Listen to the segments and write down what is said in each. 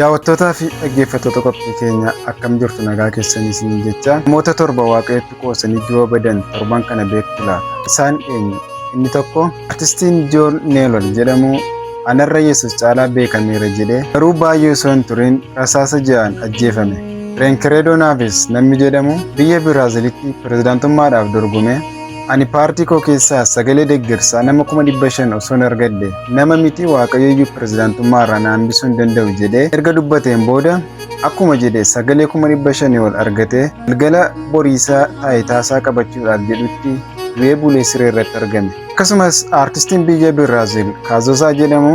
Daawwattootaa fi dhaggeeffattoota qophii keenya, akkam jirtu? Nagaa keessanii isiniin jecha. Namoota torba Waaqayyotti qoosanii du'a badan torban kana beektu laata? Isaan eenyu? Inni tokko artistiin Joon Neelol jedhamu anarra Yesus caalaa beekameera jedhee, garuu baay'ee osoo hin turin rasaasa ja'aan ajjeefame. Reenkireedoo Naavis namni jedhamu biyya Biraazilitti pirezidaantummaadhaaf dorgome, ani paartii koo keessaa sagalee deeggarsaa nama 500,000 osoon argadhe nama miti Waaqayyoyyuu pirezidaantummaa irraa na hambisuu hin danda'u jedhee erga dubbateen booda, akkuma jedhe sagalee 500,000 ol argatee galgala boriisaa taayitaasaa qabachuudhaaf jedhutti du'ee bulee siree irratti argame. Akkasumas aartistiin biyya Biraazil Kaazosaa jedhamu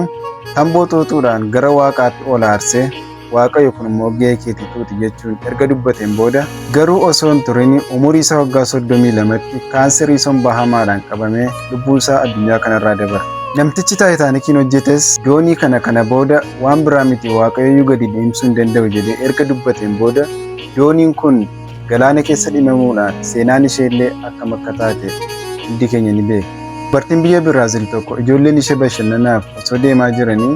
tamboo xuuxuudhaan gara Waaqaatti ol aarsee, Waaqayyo kun immoo gahee keetii xuuxi jechuun erga dubbateen booda, garuu osoo hin turin umurii isaa waggaa 32tti kaanserii somba hamaadhaan qabamee lubbuu isaa addunyaa kanarraa dabarte. Namtichi Taayitaanikiin hojjetes doonii kana kana booda waan biraa miti Waaqayyoyyuu gadi deemsuu hin danda'u jedhee erga dubbateen booda, dooniin kun galaana keessa dhimamuudhaan seenaan isheellee akkam akka taate hundi keenya ni beekna. Dubartiin biyya Biraazil tokko ijoolleen ishee bashannanaaf osoo deemaa jiranii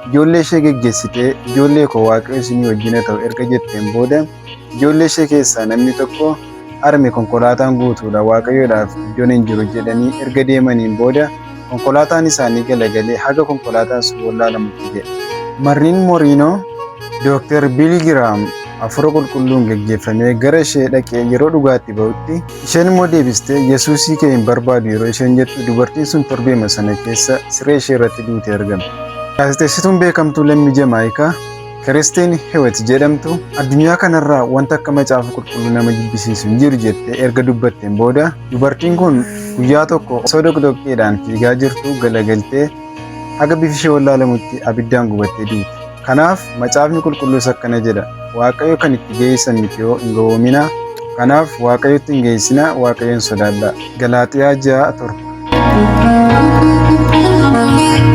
ijoollee ishee geggeessitee, ijoollee koo, Waaqayyo isinii wajjin haa ta'u erga jetteen booda, ijoollee ishee keessaa namni tokko harme, konkolaataan guutuudha, Waaqayyoodhaaf iddoon hin jiru jedhanii erga deemaniin booda konkolaataan isaanii galagalee haga konkolaataan sun wallaalamutti ga'e. Marriin Moriinoo Dooktar Biil Giraam hafuura qulqulluun geggeeffamee gara ishee dhaqee yeroo dhugaatti ba'utti, isheen immoo deebistee Yesuusii kee hin barbaadu yeroo isheen jettu, dubartiin sun torbeema sana keessa siree ishee irratti duutee argamte. Gaazexeessituun beekamtuu lammii Jamaayikaa Kiristiin Hewitt jedhamtu addunyaa kanarraa wanta akka Macaafa Qulqulluu nama jibbisiisu hin jiru jettee erga dubbatteen booda, dubartiin kun guyyaa tokko osoo doqdoqqeedhaan fiigaa jirtu galagaltee haga bifi ishee wallaalamutti abiddaan gubattee duute. Kanaaf Macaafni Qulqulluus akkana jedha, Waaqayyo kan itti geessan miti yoo hin gowwoominaa. Kanaaf Waaqayyotti hin geessinaa, Waaqayyoon sodaadhaa. Galaaxiyaa 6:7.